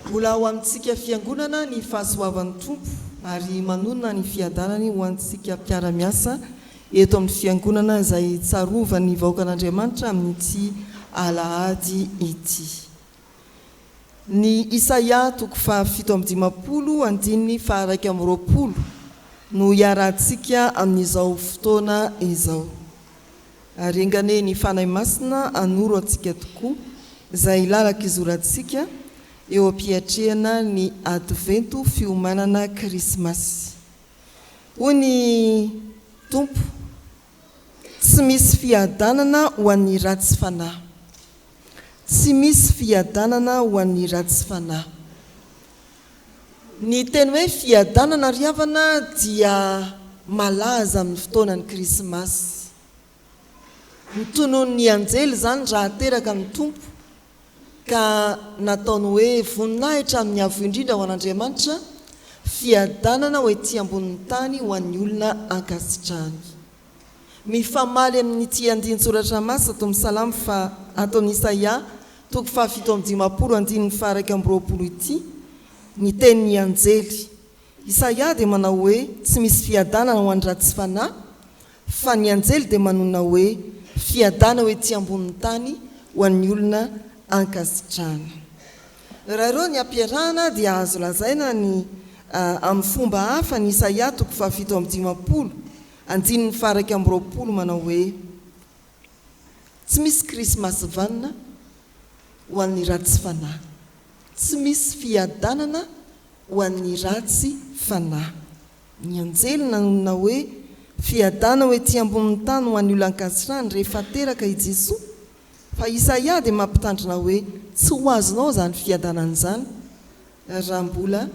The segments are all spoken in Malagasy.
Mbola ao amintsika Fiangonana ny fahasoavan'ny Tompo ary manonona ny fiadanany ho antsika mpiara-miasa eto amin'ny Fiangonana izay tsarovan'ny vahoakan'Andriamanitra amin'ity alahady ity. Ny Isaia toko faha-57 andininy faha-21 no iarahantsika amin'izao fotoana izao. Ary enga anie ny Fanahy Masina hanoro antsika tokoa izay lalan-kizorantsika eo am-piatrehana ny Advento fiomanana Krismasy. Hoy ny Tompo, Tsy misy fiadanana ho an'ny ratsy fanahy. Tsy misy fiadanana ho an'ny ratsy fanahy. Ny teny hoe fiadanana ry havana dia malaza amin'ny fotoanan'ny Krismasy. Notononin'ny anjely izany raha teraka ny Tompo ka nataony hoe voninahitra amin'ny Avo Indrindra ho an'Andriamanitra, fiadanana ho ety ambonin'ny tany ho an'ny olona ankasitrahany. Mifamaly amin'ity andinin-tsoratra masina ato amin'ny Salamo faha ato amin'ny Isaia toko faha-57 andininy faha-21 ity ny tenin'ny anjely. Isaia dia manao hoe tsy misy fiadanana ho an'ny ratsy fanahy, fa ny anjely dia manonona hoe fiadana ho ety ambonin'ny tany ho an'ny olona ankasitrahana. Raha ireo ny ampiarahana dia azo lazaina ny amin'ny fomba hafa ny Isaia toko faha-57 Andininy faha-21 manao hoe, Tsy misy Krismasy vanona ho an'ny ratsy fanahy. Tsy misy fiadanana ho an'ny ratsy fanahy. Ny anjely nanonona hoe, Fiadana ho ety ambonin'ny tany ho an'ny olon-ankasitrahany rehefa teraka i Jesoa. Fa Isaia dia mampitandrina hoe, Tsy ho azonao izany fiadanana izany raha mbola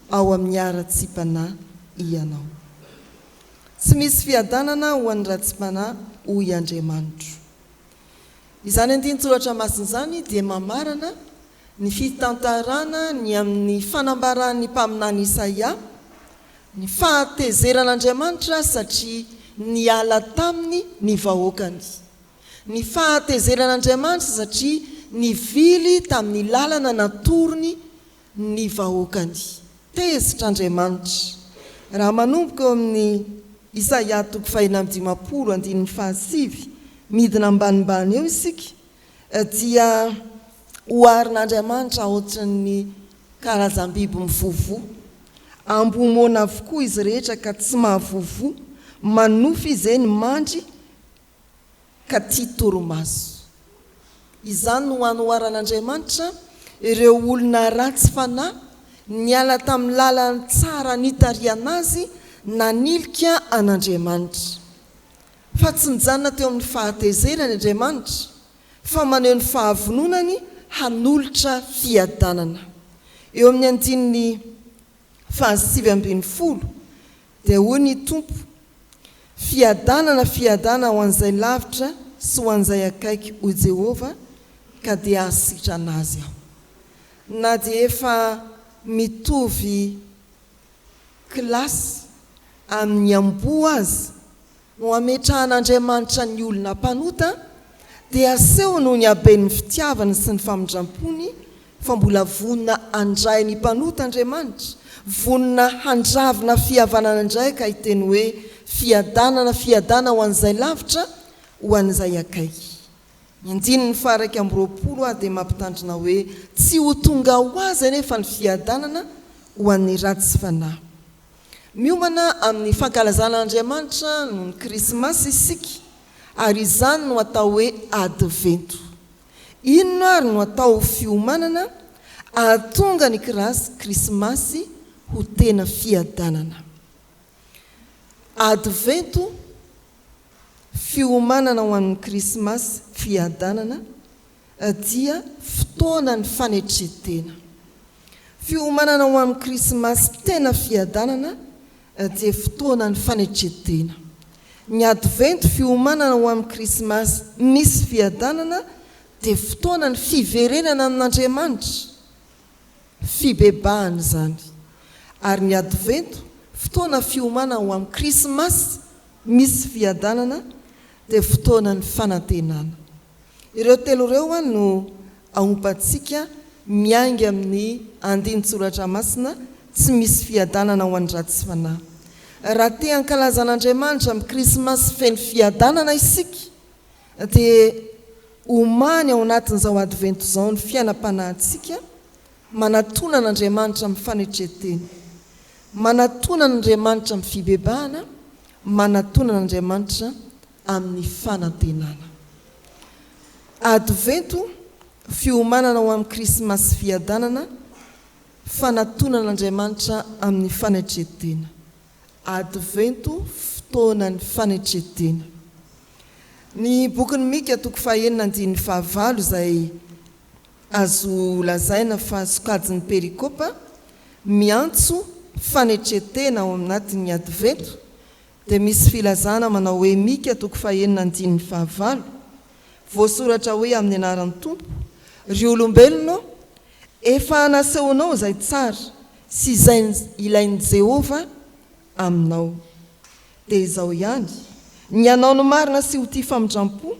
ao amin'ny haratsiam-panahy ianao. Tsy misy fiadanana ho an'ny ratsim-panahy, hoy Andriamanitro. Izany andinin-tsoratra masina izany dia mamarana ny fitantarana ny amin'ny fanambaran'ny mpaminany Isaia ny fahatezeran'Andriamanitra satria niala taminy ny vahoakany. Ny fahatezeran'Andriamanitra satria nivily tamin'ny lalana natorony ny vahoakany. Tezitra Andriamanitra. Raha manomboka eo amin'ny Isaia toko fahenina amby dimampolo andininy fahasivy midina ambanimbany eo isika dia oharin'Andriamanitra ohatran'ny karazam-biby mivovoa. Amboa moana avokoa izy rehetra ka tsy mahavovoa, manofy izy eny mandry ka tia torimaso. Izany no anoharan'Andriamanitra ireo olona ratsy fanahy niala tamin'ny lalany tsara nitarihana azy nanilika an'Andriamanitra. Fa tsy nijanona teo amin'ny fahatezerany Andriamanitra fa maneho ny fahavononany hanolotra fiadanana. Eo amin'ny andininy faha-19 dia hoy ny Tompo, Fiadanana, fiadanana ho an'izay lavitra sy ho an'izay akaiky, hoy Jehovah, ka dia hahasitrana azy Aho. Na dia efa mitovy kilasy amin'ny amboa aza no ametrahan'Andriamanitra ny olona mpanota, dia asehony noho ny haben'ny fitiavany sy ny famindram-pony fa mbola vonona handray ny mpanota Andriamanitra, vonona handravina fihavanana indray ka hiteny hoe, Fiadanana, fiadana ho an'izay lavitra, ho an'izay akaiky. Ny andininy faha-21 ary dia mampitandrina hoe tsy ho tonga ho azy anefa ny fiadanana ho an'ny ratsy fanahy. Miomana amin'ny fankalazana an'Andriamanitra noho ny Krismasy isika ary izany no atao hoe Advento. Inona ary no atao ho fiomanana ahatonga ny Krismasy ho tena fiadanana? Advento, fiomanana ho an'ny Krismasy fiadanana, dia fotoanan'ny fanetren-tena. Fiomanana ho amin'ny Krismasy tena fiadanana dia fotoanan'ny fanetren-tena. Ny Advento fiomanana ho amin'ny Krismasy misy fiadanana dia fotoanan'ny fiverenana amin'Andriamanitra, fibebahana izany. Ary ny Advento fotoana fiomanana ho amin'ny Krismasy misy fiadanana dia fotoanan'ny fanantenana. Ireo telo ireo no ahompantsika. miainga amin'ny andinin-tsoratra masina, Tsy misy fiadanana ho an'ny ratsy fanahy. Raha te hankalaza an'Andriamanitra amin'ny Krismasy feno fiadanana isika, dia omany ao anatin'izao Advento izao ny fiainam-panahintsika, manatona an'Andriamanitra amin'ny fanetren-tena, manatona an'Andriamanitra amin'ny fibebahana, manatona an'Andriamanitra amin'ny fanantenana. Advento, fiomanana ho amin'ny Krismasy fiadanana, Fanatonana an'Andriamanitra amin'ny fanetren-tena. Advento, fotoanan'ny fanetren-tena. Ny bokin'i Mika toko fahenina andininy fahavalo izay azo lazaina fa sokajin'ny perikopa miantso fanetren-tena ao anatin'ny Advento dia misy filazana manao hoe Mika toko fahenina andininy fahavalo, voasoratra hoe amin'ny anaran'ny Tompo, Ry olombelona ô, Efa nasehonao izay tsara sy izay ilain'i Jehovah aminao. Dia izao ihany, ny hanao ny marina sy ho tia famindram-po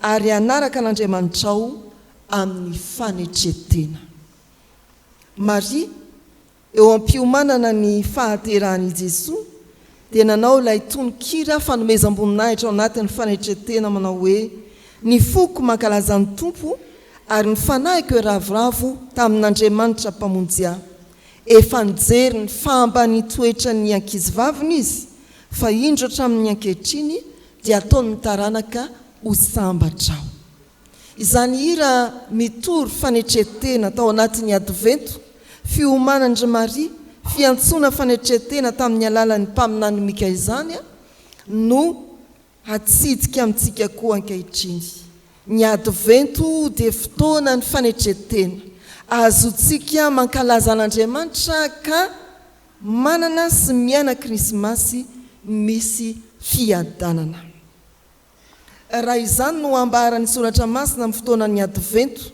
ary hanaraka an'Andriamanitrao amin'ny fanetren-tena. Maria Eo am-piomanana ny fahaterahan' i Jesoa dia nanao ilay tononkira fanomezam-boninahitra ao anatin'ny fanetren-tena manao hoe, Ny foko mankalaza ny Tompo ary ny fanahiko hiravoravo tamin'Andriamanitra Mpamonjy ahy. Efa nijery ny fahambanian-toetran'ny ankizivaviny Izy, fa indro hatramin'ny ankehitriny dia ataon'ny taranaka ho sambatra aho. Izany hira mitory fanetren-tena tao anatin'ny Advento, fiomanan-dry Maria, fiantsoana fanetren-tena tamin'ny alalan'ny mpaminany Mika izany no hatsidika amintsika koa ankehitriny. Ny Advento dia fotoanan'ny fanetren-tena, ahazoantsika mankalaza an'Andriamanitra ka manana sy miaina Krismasy misy fiadanana. Raha izany no ambaran'ny Soratra Masina amin'ny fotoanan'ny Advento,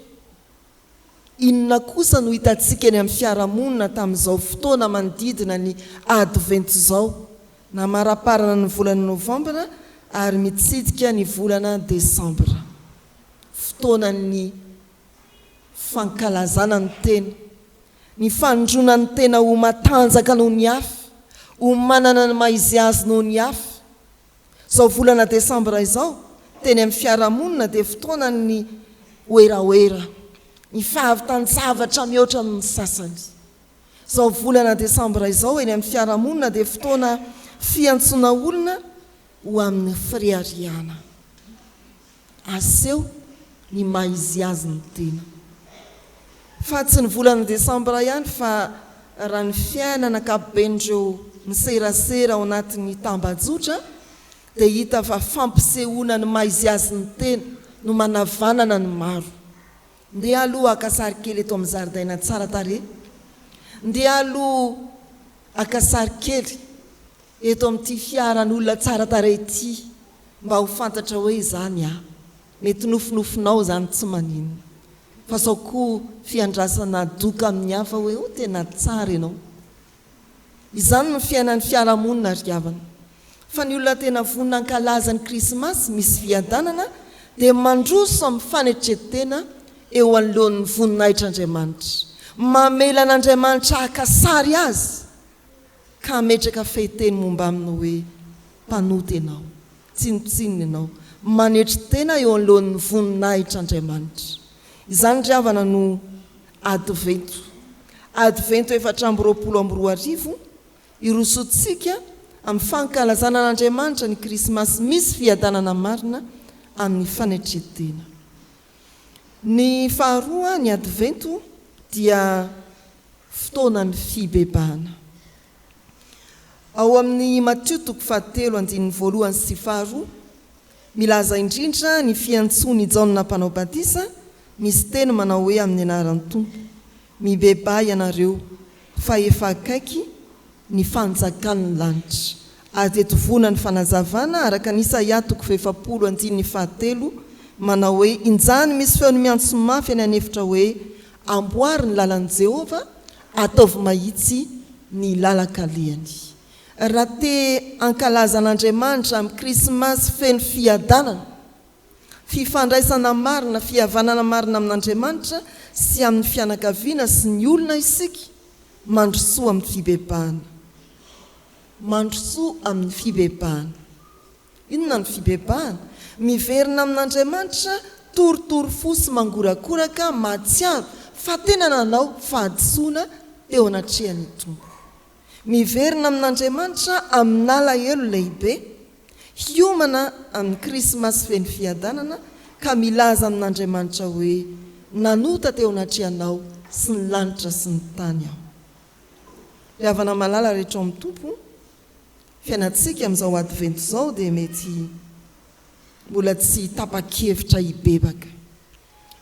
inona kosa no hitantsika eny amin'ny fiarahamonina tamin'izao fotoana manodidina ny Advento izao, namaraparana ny volana Novambra ary mitsidika ny volana Desambra? Fotoanan'ny fankalazana ny tena, ny fanondroana ny tena ho matanjaka noho ny hafa, ho manana ny maha-izy azy noho ny hafa. Izao volana desambra izao, teny amin'ny fiarahamonina dia fotoanan'ny werawera, ny fahavitan-javatra mihoatra noho ny sasany. Izao volana desambra izao eny amin'ny fiarahamonina dia fotoana fiantsoana olona ho amin'ny fireharehana. Aseho ny maha izy azy ny tena. Fa tsy ny volana desambra ihany fa raha ny fiainana ankapoben'ireo miserasera ao anatin'ny tambajotra dia hita fa fampisehoana ny maha izy azy ny tena no manavanana ny maro. Ndeha aloha haka sary kely eto amin'ny zaridaina tsara tarehy. Ndeha aloha haka sary kely eto amin'ity fiaran'olona tsara tarehy ity mba ho fantatra hoe izany aho. Mety nofinofinao izany tsy maninona. Fa sao koa fiandrasana doka amin'ny hafa hoe oh tena tsara ianao. Izany no fiainan'ny fiarahamonina ry havana. Fa ny olona tena vonona hankalaza ny krismasy misy fiadanana dia mandroso amin'ny fanetren-tena eo anoloan'ny voninahitr'Andriamanitra. Mamela an'Andriamanitra haka sary azy. ka hametraka fehiteny momba aminy hoe, Mpanota ianao, tsinontsinona ianao, manetry tena eo anoloan'ny voninahitr'Andriamanitra. Izany ry havana no Advento. Advento 2024, hirosoantsika amin'ny fankalazana an'Andriamanitra ny Krismasy misy fiadanana marina amin'ny fanetren-tena. Ny faharoa, ny Advento dia fotoanan'ny fibebahana. Ao amin'ny Matio toko fahatelo andininy voalohany sy faharoa, milaza indrindra ny fiantsoan' i Jaona Mpanao Batisa, misy teny manao hoe amin'ny anaran'ny Tompo, Mibebaha ianareo, fa efa akaiky ny fanjakan'ny lanitra. Ary dia tovona ny fanazavana araka ny Isaia toko fahefapolo andininy fahatelo manao hoe, Injany misy feon'ny miantso mafy any an'efitra hoe, Amboary ny lalan'i Jehovah, ataovy mahitsy ny lalan-kalehany. Raha te hankalaza an'Andriamanitra amin'ny Krismasy feno fiadanana, fifandraisana marina, fihavanana marina amin'Andriamanitra, sy amin'ny fianakaviana sy ny olona isika, mandrosoa amin'ny fibebahana. Mandrosoa amin'ny fibebahana. Inona ny fibebahana? Miverina amin'Andriamanitra torotoro fo sy mangorakoraka mahatsiaro fa tena nanao fahadisoana teo anatrehan'ny Tompo. Miverina amin'Andriamanitra amin'alahelo lehibe, hiomana amin'ny Krismasy feno fiadanana ka milaza amin'Andriamanitra hoe, Nanota teo anatrehanao sy ny lanitra sy ny tany aho. Ry havana malala rehetra ao amin'ny Tompo, fiainantsika amin'izao Advento izao dia mety mbola tsy tapa-kevitra hibebaka.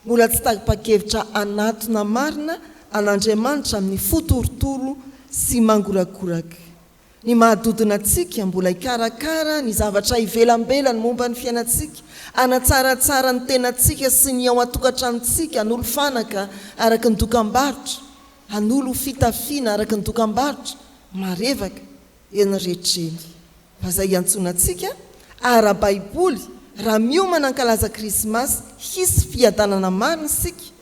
Mbola tsy tapa-kevitra hanatona marina an'Andriamanitra amin'ny fo torotoro sy mangorakoraka. Ny mahadodona antsika mbola hikarakara ny zavatra ivelambelany momba ny fiainantsika, hanatsaratsara ny tenantsika sy ny ao an-tokantranontsika, hanolo fanaka araka ny dokam-barotra, hanolo fitafiana araka ny dokam-barotra marevaka eny rehetra eny. Fa izay iantsoana antsika, ara-baiboly, raha miomana hankalaza Krismasy, hisy fiadanana marina isika,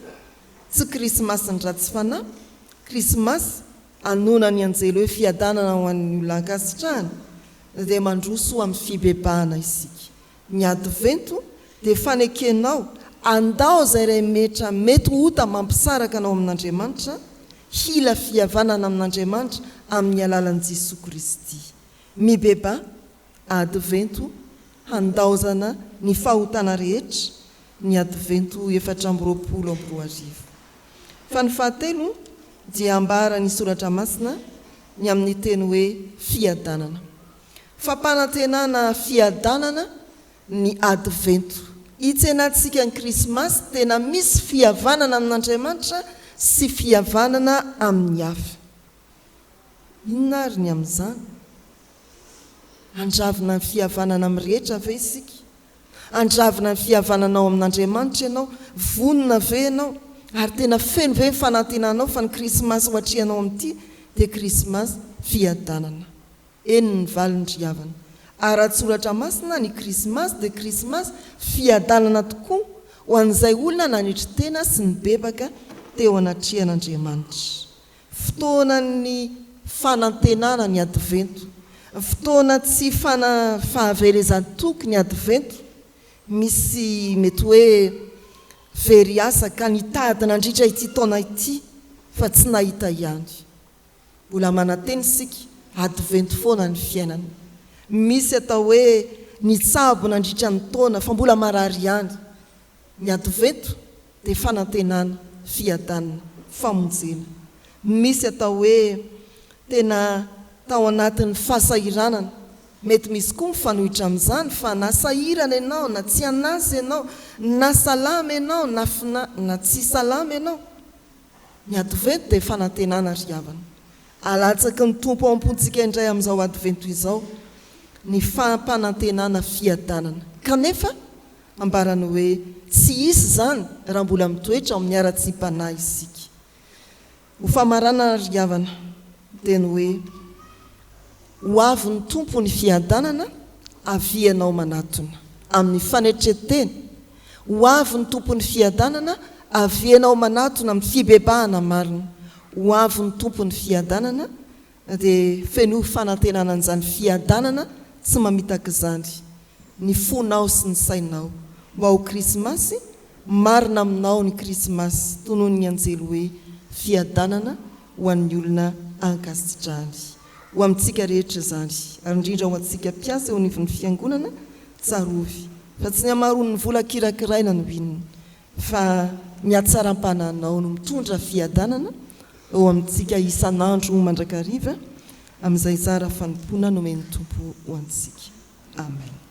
tsy Krismasin'ny ratsy fanahy, Krismasy hanoana ny anjely hoe fiadanana ho an'ny olona ankasitrahana, dia mandroso ho amin'ny fibebahana isika. Ny Advento dia fanekenao handao izay rehetra mety ho ota mampisaraka anao amin'Andriamanitra, hila fihavanana amin'Andriamanitra amin'ny alalan'i Jesoa Kristy. Mibebaha, Advento, handaozana ny fahotana rehetra, ny Advento 2024. Fa ny fahatelo dia ambaran'ny Soratra Masina ny amin'ny teny hoe fiadanana. Fampanantenana fiadanana ny Advento. Hitsenantsika ny Krismasy tena misy fihavanana amin'Andriamanitra sy fihavanana amin'ny hafa. Inona ary ny amin'izany? Handravina ny fihavanana amin'ny rehetra ve isika? Handravina ny fihavananao amin'Andriamanitra ianao? Vonona ve ianao? Ary tena feno ve ny fanantenanao fa ny Krismasy ho atrehanao amin'ity dia Krismasy fiadanana? Eny ny valiny ry havana. Ara-tsoratra masina ny Krismasy dia Krismasy fiadanana tokoa ho an'izay olona nanetry tena sy nibebaka teo anatrehan'Andriamanitra. Fotoanan'ny fanantenana ny Advento. Fotoana tsy fana fahaverezan-toky ny Advento. Misy mety hoe very asa ka nitady nandritra ity taona ity fa tsy nahita ihany. Mbola manantena isika, Advento foana ny fiainana. Misy atao hoe nitsabo nandritra ny taona fa mbola marary ihany. Ny Advento dia fanantenana, fiadanana, famonjena. Misy atao hoe tena tao anatin'ny fahasahiranana. Mety misy koa mifanohitra amin'izany fa na sahirana ianao na tsy an'asa ianao, na salama ianao na fina na tsy salama ianao. Ny Advento dia fanantenana ry havana. Alatsaky ny Tompo ao am-pontsika indray amin'izao Advento izao ny fampanantenana fiadanana. Kanefa ambarany hoe tsy hisy izany raha mbola mitoetra ao amin'ny haratsiam-panahy isika. Ho famaranana ry havana dia ny hoe ho avy ny Tompo ny fiadanana, avia ianao manatona. Amin'ny fanetren-tena, ho avy ny Tompon'ny fiadanana, avia ianao manatona amin'ny fibebahana marina. Ho avy ny Tompon'ny fiadanana, dia fenoy fanantenana an'izany fiadanana tsy mamitaka izany ny fonao sy ny sainao mba ho Krismasy marina aminao ny Krismasy tononin'ny anjely hoe fiadanana ho an'ny olona ankasitrahany. Ho amintsika rehetra izany ary indrindra ho antsika mpiasa eo anivon'ny fiangonana, tsarovy fa tsy ny hamaroan'ny vola kirakiraina no inona Fa ny hatsaram-panahinao no mitondra fiadanana eo amintsika isan'andro mandrakariva amin'izay zara fanompoana nomen'ny Tompo ho antsika. Amen.